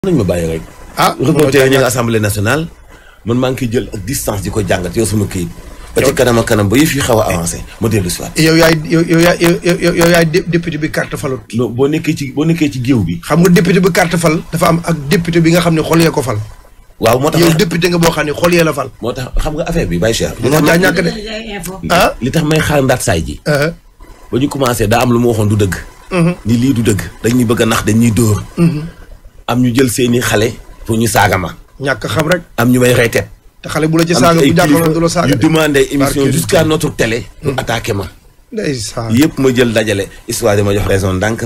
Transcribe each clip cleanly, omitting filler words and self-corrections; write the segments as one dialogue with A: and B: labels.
A: nañ ma bàyyi rek. reporter ñu ngi assemblée nationale man maa ngi koy jël ak distance di ko jàngat yow sama këyit. ba ci kanam ak kanam ba yëf yi xaw a avancé ma dellu si waat.
B: yow yaay député bi carte falut.
A: boo nekkee ci géew bi.
B: xam nga député bi carte fal dafa am ak député bi nga xam ne xol yee ko fal.
A: waaw moo tax
B: yow député nga boo xam ne xol yee la fal.
A: moo tax xam nga affaire bi Baye Cheikh.
B: moo tax ñàkk de
A: li tax may xaar ndaat saay ji. ba ñu commencé daa am lu ma waxoon du dëgg. ni lii du dëgg dañuy bëgg a nax dañuy dóor. am ñu jël seeni xale pour ñu saaga ma.
B: ñàkk xam rek.
A: am ñu may reetet.
B: te xale bu la ci saaga bu jàppaloon du la saaga.
A: ñu demandé émission jusqu'à notre télé. pour attaquer ma.
B: ndeysaan
A: yëpp ma jël dajale. histoire di ma jox raison ndànk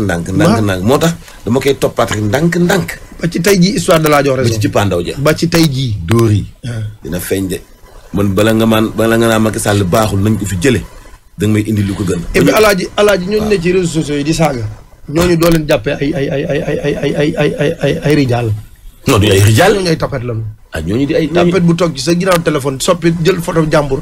A: moo tax dama koy toppaat rek ndànk.
B: ba ci tey jii histoire da laa jox raison.
A: ba ci pandaw ja.
B: ba ci tey jii.
A: dóor yi. dina feeñ de. man bala nga naa Macky Sall baaxul nañ ko fi jële da nga may indi lu ko gën.
B: et puis alaaji ñooñu ne ci réseaux sociaux yi di saaga. ñooñu doo leen jàppee ay rijaal.
A: non du ay rijaal.
B: ñooñu ay tapet lañu.
A: ñooñu di ay.
B: tapet bu toog ci sa ginnaaw téléphone soppi jël photo jàmbur.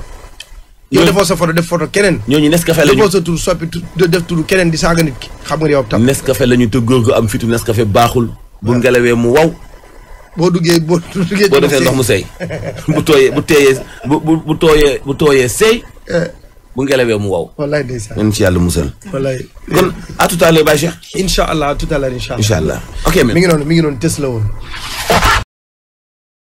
B: yow defoo sa photo def photo keneen.
A: ñooñu Nescafé lañu
B: defoo sa tur soppi def turu keneen di saaga nit ki. xam nga yow ab tapet.
A: Nescafé lañu te góor gu am fitu Nescafé baaxul. bu ngelawee mu waw.
B: boo duggee boo
A: defee ndox mu sey. bu tooyee sey. bu ngelawee mu waw.
B: wallaay ndeysaan.
A: nañ ci yàlla musal.
B: wallaay.
A: kon à tout à l'heure Baye Cheikh.
B: incha allah à tout à l'heure incha allah.
A: ok
B: mi ngi noonu tës la woon.